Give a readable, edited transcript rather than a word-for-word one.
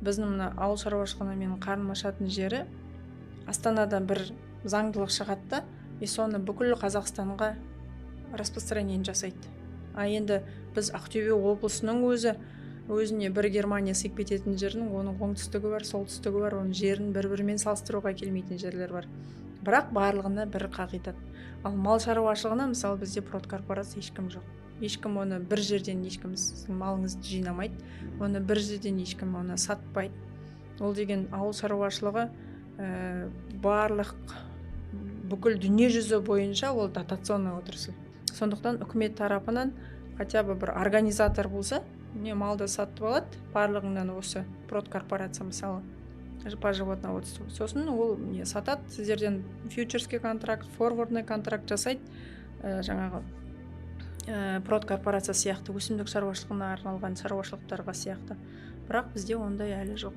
Біздің мына ауыл шаруашылығына менің қарным ашатын жері: Астанада бір заңдылық шығады да, и соны бүкіл Қазақстанға распространение жасайды. А енді біз, Ақтөбе облысының өзі, өзіне бір Германия сыйып кететін жердің, оның оңтүстігі бар, солтүстігі бар, оның жерін бір бірімен салыстыруға келмейтін жерлер бар, бірақ барлығына бір қағидат. Ал мал шаруашылығына, мысалы, бізде продкорпорация ешкім жоқ, ешкім оны бір жерден, ешкім сіздің малыңызды жинамайды, оны бір жерден ешкім оны сатпайды. Ол деген ауыл шаруашылығы барлық, бүкіл дүние жүзі бойынша ол дотационный отрасль. Сондықтан үкімет тарапынан хотя бы бір организатор болса, не малды сатып алады барлығынан осы продкорпорация, мысалы, по животноводству, сосын ол не сатады сіздерден, фьючерский контракт, форвардный контракт жасайды, жаңағы продкорпорация сияқты, өсімдік шаруашылығына арналған шаруашылықтарға сияқты. Бірақ бізде ондай әлі жоқ.